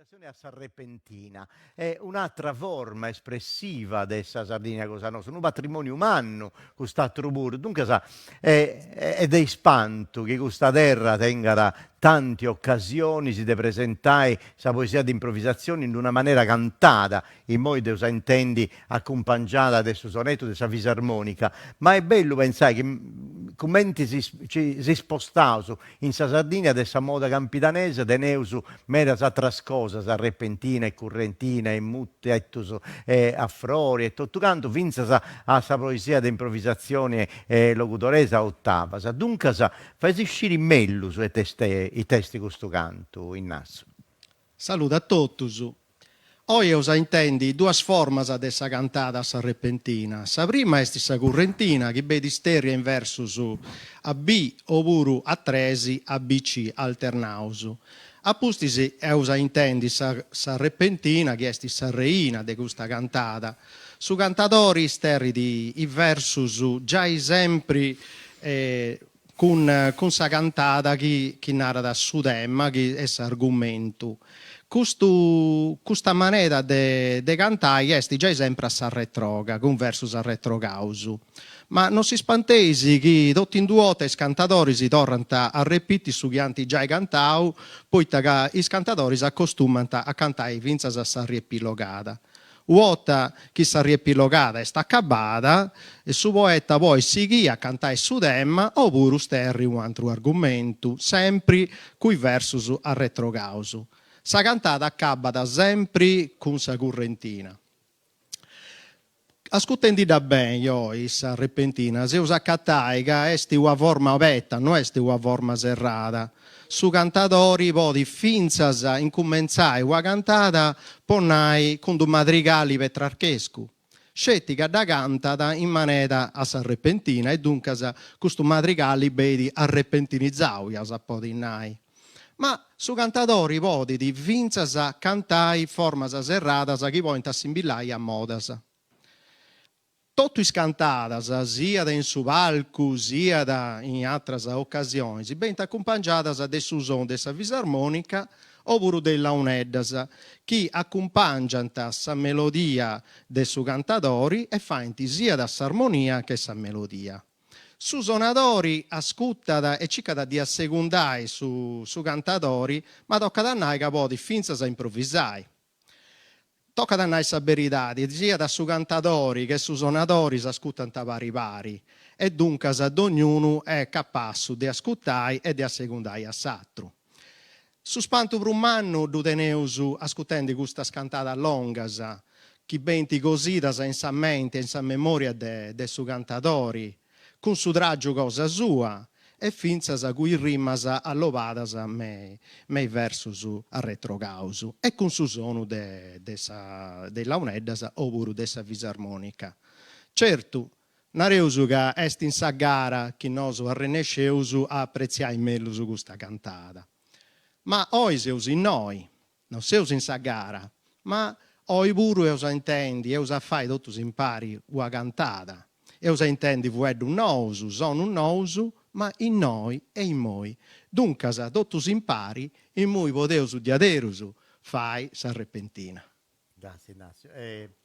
Improvvisazione a s'arrepentina est un'atra forma espressiva de sa Sardigna cosa nostra, unu patrimoniu mannu cust'atru puru, duncas est de ispantu chi custa terra tengat tanti ocasionis de presentai sa poesia de improvisatzioni in d'una manera cantada, immoi dd'eus a intendi acumpangiada de su sonetu de sa fisarmonica, ma est bellu pentzai chi cumenti si si spostaus In sa Sardigna de sa moda campidanesa teneus medas atras cosas, arrepentina e currentina e mutetus e a frori e totu cantu, fintzas a sa poesia de improvisatzioni logudoresa a otavas. Duncas, fai·sì sciri mellus it'est custu cantu, Innatzu. Saludu a totus. Oi eus a intendi duas formas de sa cantada a s'arrepentina. Sa prima est sa currentina chi benit sterria in versus a B opuru a tres A B C alternaus. A pustis eus a intendi sa s'arrepentina chi est sa reina de custa cantada. Su cantadori sterrit is versus giai sempri cun cun sa cantada chi chi narat su tema chi est s'argumentu. Custu custa manera de de cantai est giai sempri a s'arretroga, cun versus arretrogaus. Ma non si spanteis chi totu in d'u' 'orta is cantadoris torrant a arrepiti su chi ant giai cantau, poita ca is cantadoris acostumant a cantai fintzas a sa riepilogada. U' 'orta chi sa riepilogada est acabada, su poeta podit sighì a cantai su tema opuru sterri u' antru argumentu, sempri cun is versus arretrogaus. Sa cantada acabat sempri cun sa currentina. Ascutendidda beni oi sa repentina s'eus a acatai ca est ua forma oberta, no est ua forma serrada. Su cantadori podit fintzas incumentzai ua cantada po nai cun d'u madrigali petrarchescu, sceti ca dda cantat in manera a sa repentina e duncas custu madrigali benit arrepentinizau, iaus a podi nai. Ma su cantadori podit fintzas cantai formas serradas chi podint assimbillai a modas. Totu is cantadas, siat in su palcu siat in atras ocasionis, benint acumpangiadas de su sonu de sa fisarmònica opuru de is launeddas, chi acumpangiant sa melodia de su cantadori e faint siat s'armonia che sa melodia. Su sonadori ascutat e circat de assegundai su su cantadori, ma tocat a nai ca podit fintzas improvisai. Tocat a nai sa beridadi, siat su cantadori che su sonadori s'ascutant pari pari e duncas dognunu est capassu de ascutai e de assegundai a s'atru. Su spantu prus mannu ddu teneus ascutendi custas cantadas longas chi benint cosidas in sa menti e in sa memoria de su cantadori cun su tràgiu cosa sua e fintzas cun is rimas allobadas me me is versus arretrogaus e cun su sonu de de sa de is launeddas opuru de sa fisarmonica. Certu, nareus ca est in sa gara chi nosu arrennesceus a apretziai mellus custa cantada. Ma oi seus innoi, Non seus in sa gara, ma oi puru eus a intendi, eus a fai totus impari ua cantada, eus a intendi fueddus nous, sonus nous, ma innoi e immoi. Duncas totus impari immoi podeus diaderus fai s'arrepentina. Gratzias Innatziu.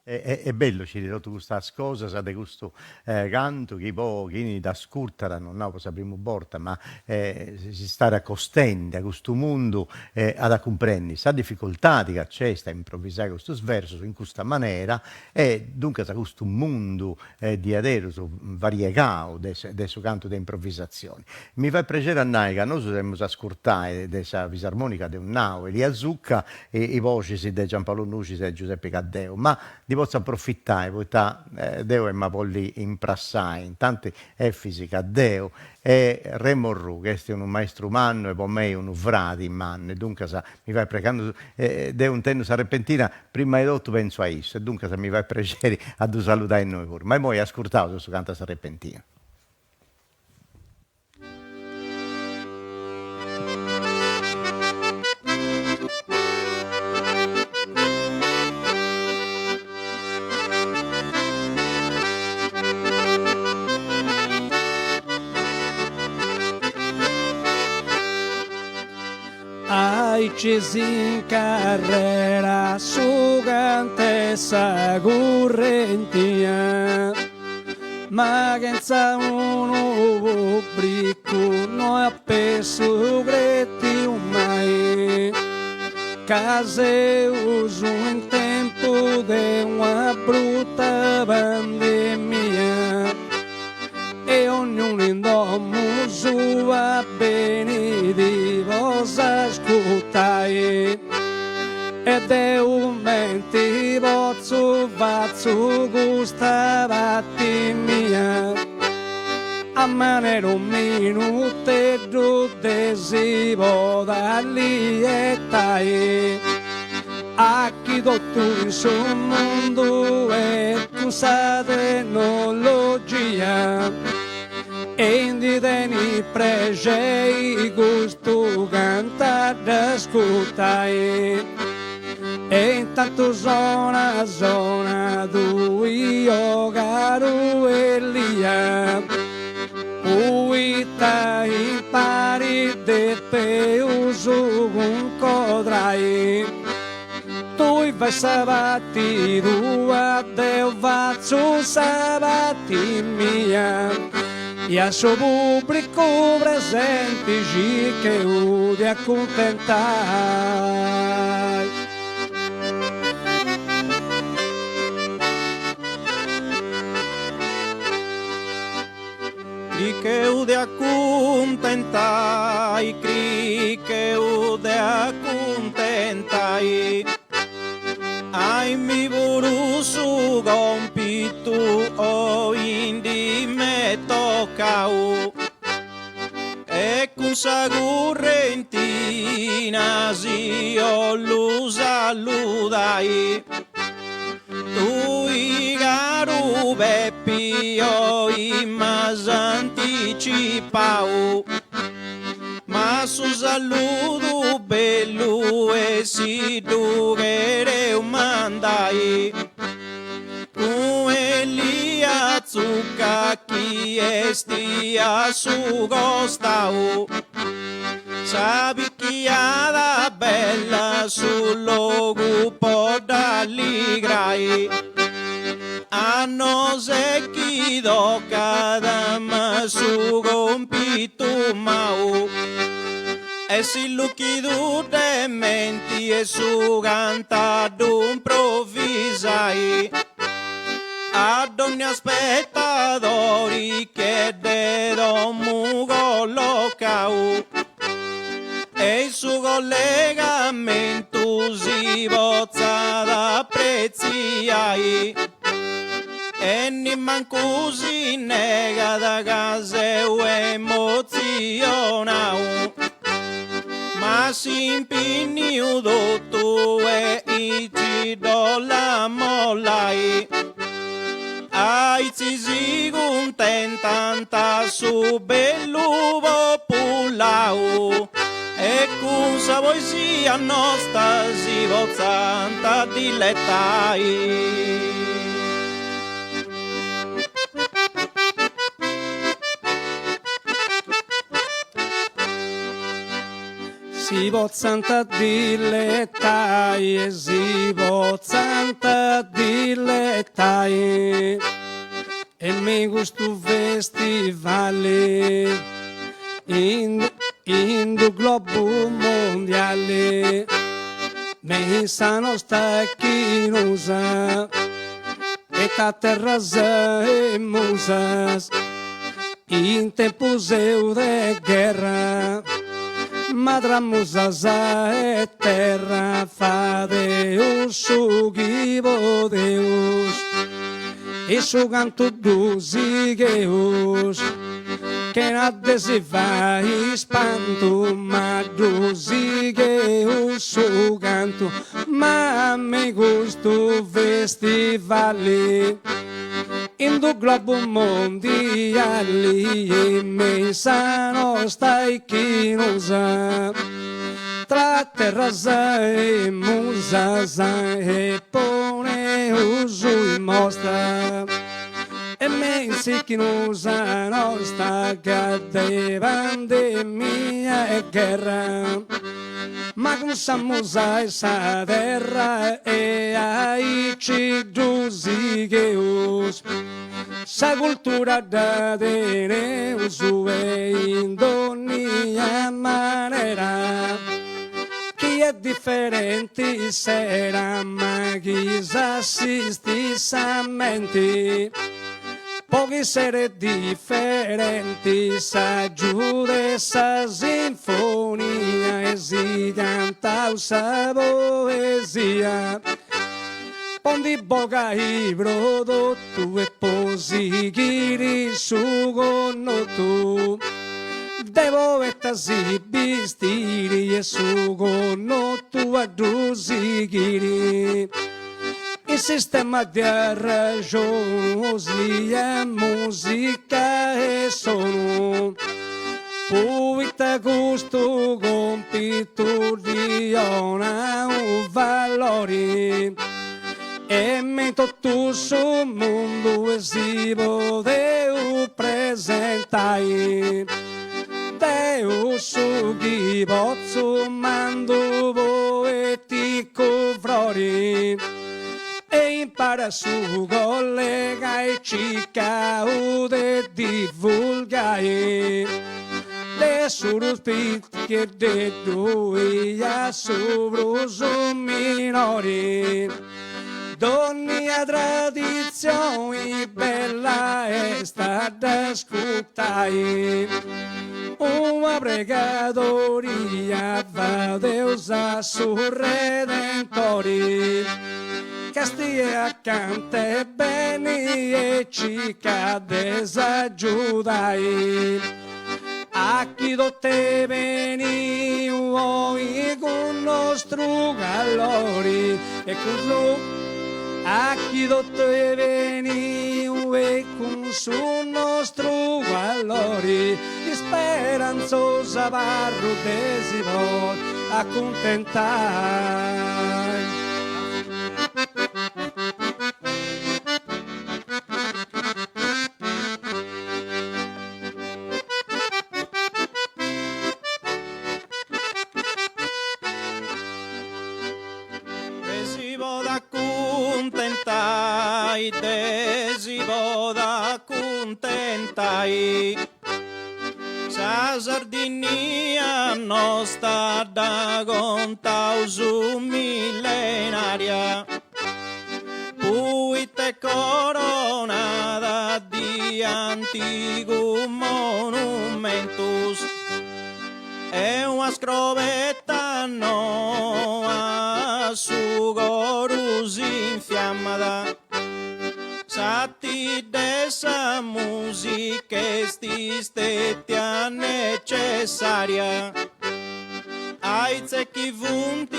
Est bellu sciri totu custas cosas de custu cantu chi po chini dd'ascurtat, non nau po sa primu borta, ma si stat acostendi a custu mundu at a cumprendi sa dificultadi ca nc'est a improvisai custus versus in custa manera e duncas custu mundu diaderus variegau de su cantu de improvisatzioni. Mi fait prexeri a nai ca nosu emus ascurtai de sa fisarmonica deu nau Elia Zucca is boxis de Giampaulu Nuxis e Giuseppe Caddeo, ma ndi potzu aprofitai poita deu emu a bolli imprassai intanti Efisi Caddeo e Remo Orrù ca est unu maistru mannu e po mei unu fradi mannu e duncas mi fait prexeri, candu deu intendu sa repentina prima 'e totu pentzu a issu e duncas mi fait prexeri a ddu saludai innoi puru. Ma immoi ascurtaus su cantu a sa repentina. Ai. Aici s'incarrera su cant'e sa currentia Ma chentza unu pubbricu no ap'essu cretiu mai Ca seus in tempus de una bruta pandemia E ognunu in domu sua benit po s'ascurtai E deu cumenti potzu fatzu custa parti mia A manera unu minuteddu de si podi allietai A chi totu in su mundu est cun sa tecnologia E ndi tenit prexei custu cantu a dd'ascurtai E intantu sona sona tui o caru Elia Poita impari depeus cuncodrai Tui fai sa parti tua, deu fatzu sa parti mia I a su pubbricu presenti circheus de acuntentai. Cricheu de acuntentai, cricheu de acuntentai. A imi puru su compitu oindì m'est tocau e cun sa currentina si 'ollu saludai. Tui caru Peppi oi m'as anticipau Ma su saludu bellu e si ddu chereu mandai Cun Elia Zucca chi esti a su costau Sa pichiada bella su logu po dd'alligrai A nos est chi tocat ma su compitu mau Est luchidu de menti e su cantu a ddu improvisai A dònnia spetadori chi est de domu collocau E in su collegamentu si potzat apretziai E nimancu si negat ca seu emotzionau Ma s'impinniu totu e aici dd'ollu mollai Aici si cuntentant su bellu populau E cun sa poesia nosta si potzant diletai. Si potzant diletai e si potzant diletai e me custu festivali in in d'u globu mondiali me in sa nosta Ichnusa e tra terras e musas In tempus seu de gherra ma tra musas e terra fadeus su chi podeus e su cantu ddu sigheus chena de si fai ispantu ma ddu sigheus su cantu ma me custu festivali In d'u globu mondiali e me in sa nosta Ichnusa tra terras e musas e poneus in mostra e me in s'Ichnusa nosta ca de pandemia e gherra. Ma cun sa musa 'e sa terra e aici ddu sigheus. Sa cultura dda teneus e in dònnia manera chi est diferenti sera ma chi s'assistit sa menti po chi seret diferenti s'agiudu 'e sa sinfonia e si cantaus sa poesia po ndi bogai prodotu e po sighiri su connotu de poeta si bistiri e su connotu a ddu sighiri in sistema de arrexonu siat musica e sonu poita custu compitu ddi 'onat unu valori e me in totu su mundu e si podeus presentai deu su chi potzu mandu poeticu frori e impara su collega e circaus de divulgai de su prus piticheddeddu a su prus minori dònnia traditzioni bella est a dd'ascurtai una pregadoria fadeus a su Redentori Castia acant'e beni e circa de s'agiudai A chi totu beniu oi cun nostru calori e cun su A chi totu beniu e cun su nostru calori Isperantzosu abarru de si podi acuntentai. De si podi acuntentai, de si podi acuntentai. Sa Sardinnia nosta dda contaus millenaria. Puite coronada di antigus monumentus e una scrobeta noa su coru s'infiammada. S'arti de sa musica est istetia necessaria Aitze chi funt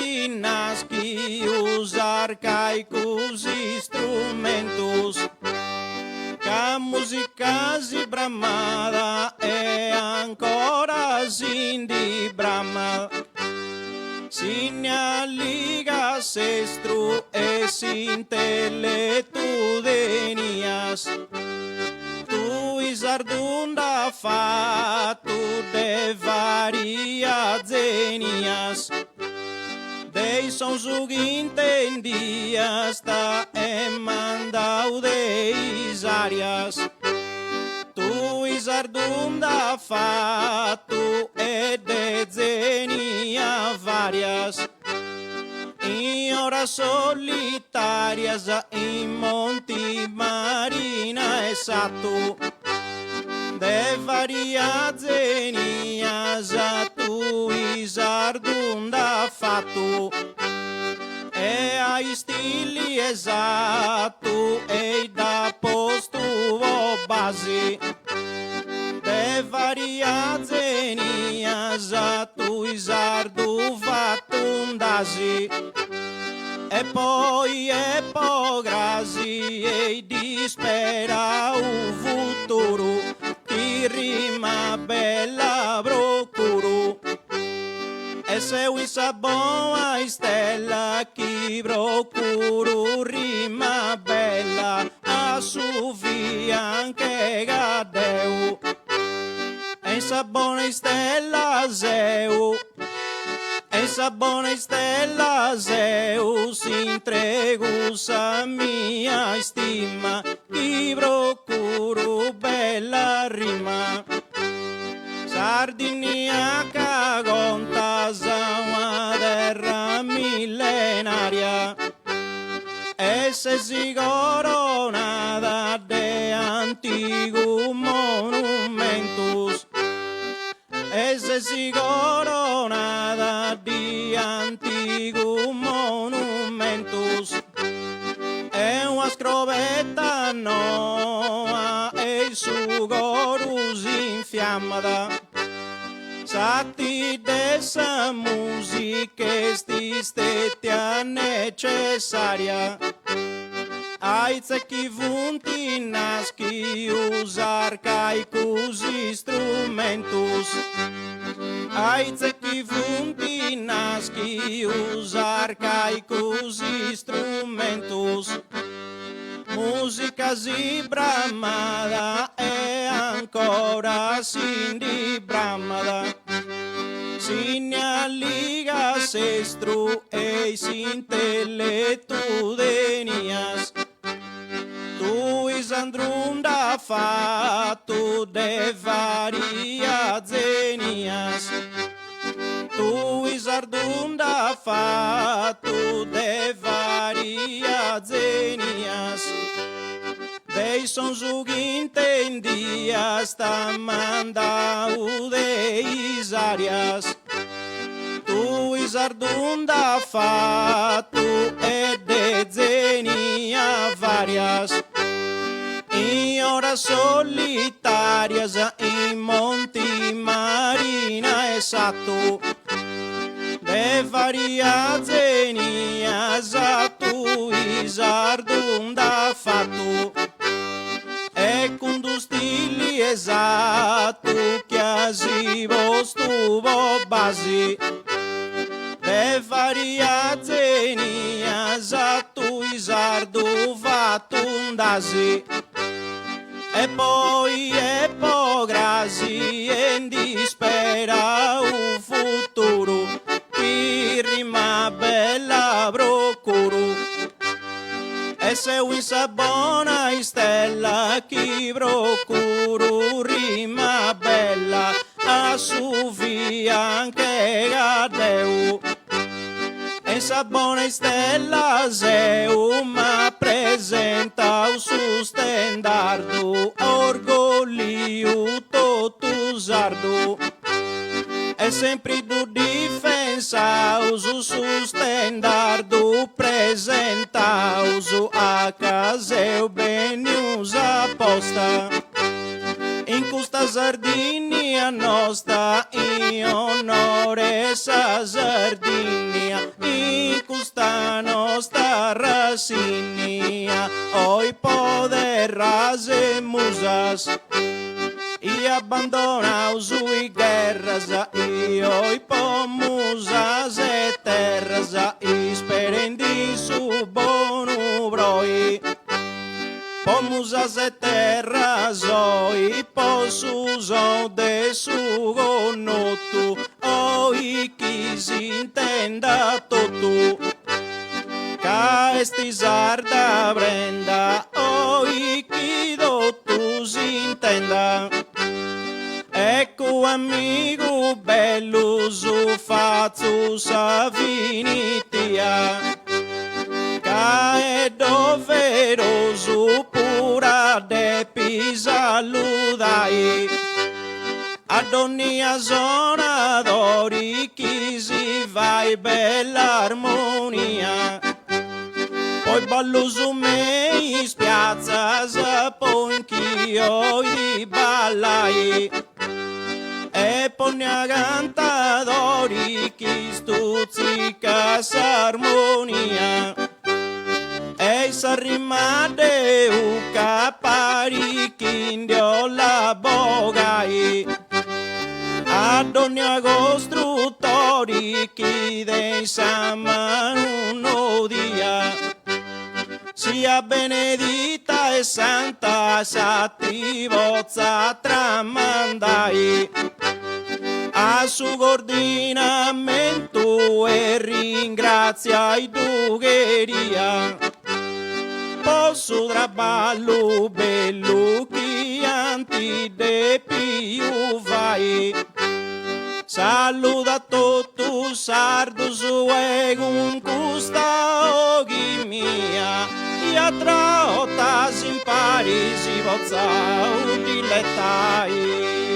naschius arcaicus istrumentus Ca musica si bramada e ancora si ndi bramat Sinnia liga s'estru e s'intelletu tenias Tui sardu nd'as fatu de varias zenias De is sons chi intendiasta e mandau de is arias Tui sardu nd'as fatu e de zenia varias In oras solitarias in monti marina e satu De varias zenias tui sardu nd'as fatu E a istili esatu e dd'as postu po basi De varias zenias tui sardu fatu nd'asi E poi e po crasi e disperau futuru Chi rima bella procuru E seu in sa bona istella chi procuru rima bella a su fianch'e Caddeu E in sa bona istella seu. E in sa bona istella seu s'intregu sa mia istima chi procuru bella rima. Sardinnia ca contas una terra millenaria e ses coronada de antigus monumentus. E ses coronada de antigus monumentus E una scrobeta noa e su coru s'infiammat S'arti de sa musica est istetia necessaria Aitze chi funt naschius arcaicus istrumentus Aitze chi funt naschius arcaicus istrumentus Musica si bramada e ancora si ndi bramada Sinnia liga s'estru e s'intelletu tenias Tui Sandru nd'as fatu de varias zenias Tui sardu nd'as fatu de varias zenias De is sons chi intendias t'at mandau de is arias Tui sardu nd'as fatu e de zenias varias In oras solitarias in monti marina e satu De varias zenias tui sardu nd'as fatu E cun d'u stili esatu chi as postu po basi De varias zenias tui sardu fatu nd'asi E poi e po crasi e nd'ispera u futuru chi rima bella procuru E seu in sa bona istella chi procuru rima bella a su fianch'e Caddeu E in sa bona istella seu m'at presentau su stendardu orgolliu totu sardu E sempri ddu difensaus su stendardu presentaus a ca seus bennius aposta In custa Sardinnia nosta in onore 'e sa Sardinnia in custa nosta rassinnia oi po terras e musas i abbandonaus is gherras i oi po musas e terras isperendi su bonu proi. Po musas e terras oi po su sonu de su connotu oi chi s'intendat totu ca est sarda prenda oi chi totu s'intendat Eccu amigu bellu su fatzu sa finitia ca est doverosu puru a depi saludai a donnia sonadori chi si fait bella armonia Po is ballus me is piatzas po chi 'olit ballai e po onnia cantadori chi stuzzicat s'armonia e sa rima de 'ucca parit chi ndi 'ollat bogai a donnia costrutori chi tenit sa manu nodia. Siat benedita e santa sa ti potzat tramandai. A su coordinamentu e ringratziai ddu cheria po su traballu bellu chi ant depiu fai. Saludu a totu is sardus e cun custa 'oghi mia i atras 'otas impari si potzaus diletai.